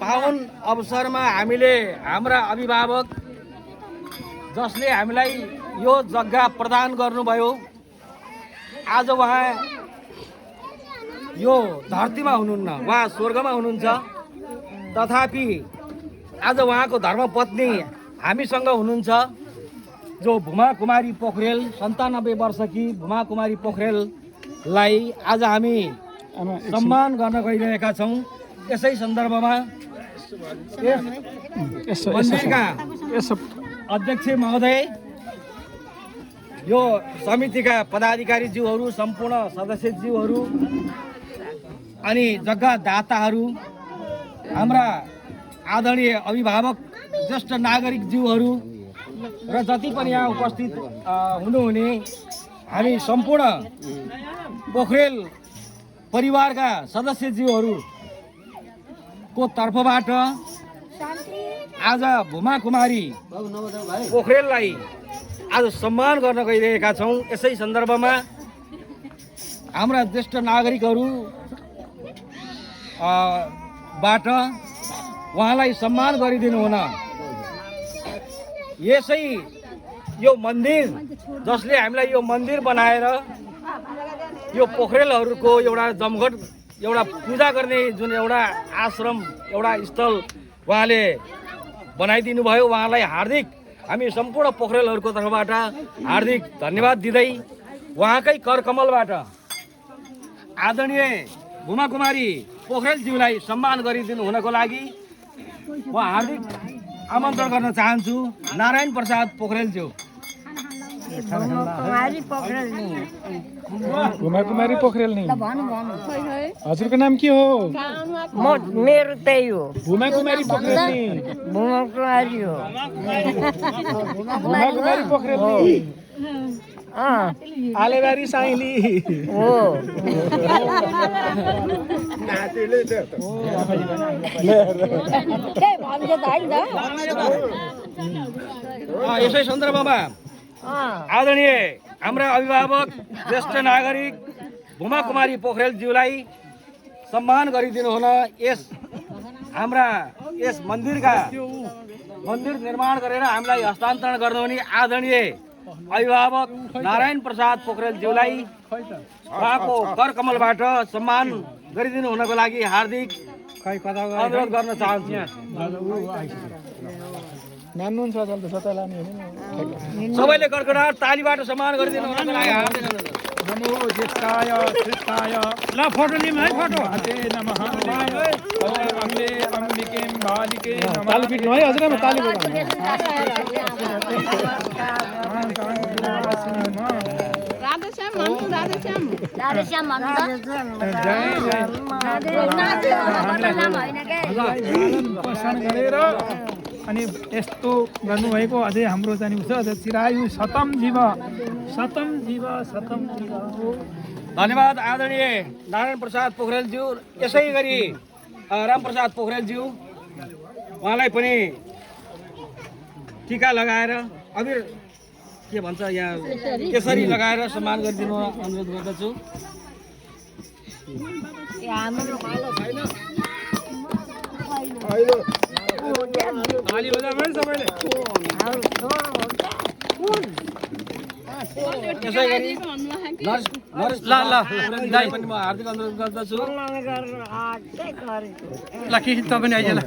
पावन अवसरमा हामीले हाम्रा अभिभावक जसले हामीलाई यो जग्गा प्रदान गर्नुभयो, आज उहाँ यो धरतीमा हुनुहुन्न, उहाँ स्वर्गमा हुनुहुन्छ। तथापि आज उहाँको धर्मपत्नी हामीसँग हुनुहुन्छ, जो भुमा कुमारी पोखरेल, 97 वर्षकी भुमा कुमारी पोखरेललाई आज हामी सम्मान गर्न गइरहेका छौँ। यसै सन्दर्भमा मन्दिरका अध्यक्ष महोदय, यो समितिका पदाधिकारीज्यूहरू, सम्पूर्ण सदस्यज्यूहरू अनि जग्गा दाताहरू, हाम्रा आदरणीय अभिभावक, ज्येष्ठ नागरिकज्यूहरू र जति पनि यहाँ उपस्थित हुनुहुने हामी सम्पूर्ण पोखरेल परिवारका सदस्यज्यूहरूको तर्फबाट आज भुमा कुमारी पोखरेललाई आज सम्मान गर्न गइरहेका छौँ। यसै सन्दर्भमा हाम्रा ज्येष्ठ नागरिकहरू बाट उहाँलाई सम्मान गरिदिनु हुन, यसै यो मन्दिर जसले हामीलाई यो मन्दिर बनाएर यो पोखरेलहरूको एउटा जमघट, एउटा पूजा गर्ने जुन एउटा आश्रम, एउटा स्थल उहाँले बनाइदिनु भयो, उहाँलाई हार्दिक हामी सम्पूर्ण पोखरेलहरूको तर्फबाट हार्दिक धन्यवाद दिँदै उहाँकै करकमलबाट आदरणीय भुमा कुमारी पोखरेलज्यूलाई सम्मान गरिदिनु हुनको लागि म हार्दिक आमन्त्रण गर्न चाहन्छु। नारायण प्रसाद पोखरेलज्यू। भुमा कुमारी पोखरेल नि हजुरको नाम के हो? मेरो त्यही हो, भुमा कुमारी पोखरेल नि। भुमा कुमारी हो। भुमा कुमारी पोखरेल नि आलेबारी साइली हो। यसै सन्दर्भमा आदरणीय हाम्रा अभिभावक, ज्येष्ठ नागरिक भुमा कुमारी पोखरेलज्यूलाई सम्मान गरिदिनु हुन, यस मन्दिर निर्माण गरेर हामीलाई हस्तान्तरण गर्नुहुने आदरणीय अभिभावक नारायण प्रसाद पोखरेलज्यूलाई उहाँको करकमलबाट सम्मान गरिदिनु हुनको लागि हार्दिक अनुरोध गर्न चाहन्छु। सबैले कडकडाट तालीबाट सम्मान गरिदिनु हुनको लागि हार्दिक अनुरोध। नमो ज्येष्ठाय श्रेष्ठाय ल फोटो लिम है, फोटो हते नमः अम्बे अम्बिके बालिके नमः। ताली पिट्नु है हजुर, ताली बजाउनु। गरेर अनि यस्तो गर्नुभएको अझै हाम्रो चाहिँ अझ चिरायु शतम जीव शतम जीव शतम जीव। धन्यवाद आदरणीय नारायण प्रसाद पोखरेलज्यू। यसै गरी रामप्रसाद पोखरेलज्यू, उहाँलाई पनि टिका लगाएर अबिर के भन्छ यहाँ केसरी लगाएर सम्मान गरिदिनु अनुरोध गर्दछु। ताली बजाउनु है सबैले। यसै गरी नरेशलाई पनि म हार्दिक अनुरोध गर्दछु। ल के तपाईँ आइज ल।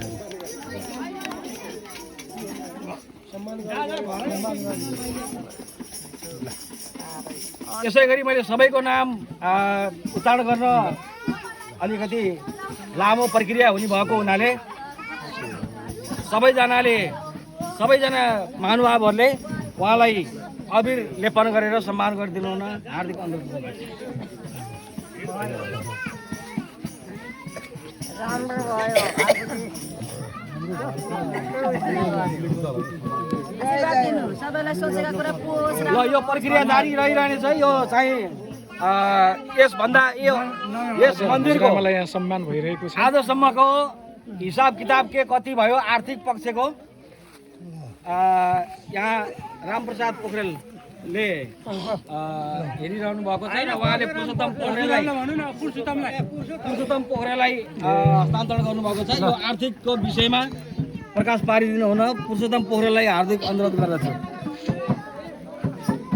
यसै गरी मैले सबैको नाम उच्चारण गर्न अलिकति लामो प्रक्रिया हुने भएको हुनाले सबैजना महानुभावहरूले उहाँलाई अबिर लेपन गरेर सम्मान गरिदिनु हुन हार्दिक अनुरोध गर्दछु। ल यो प्रक्रिया जारी रहिरहनेछ। यो चाहिँ यस मन्दिरको मलाई यहाँ सम्मान भइरहेको छ। आजसम्मको हिसाब किताब के कति भयो, आर्थिक पक्षको यहाँ रामप्रसाद पोखरेल ले हेरिरहनु भएको छैन उहाँले पुरुषोत्तम पोखरेललाई हस्तान्तरण गर्नुभएको छ यो आर्थिकको विषयमा प्रकाश पारिदिनु हुन पुरुषोत्तम पोखरेललाई हार्दिक अनुरोध गर्दछु।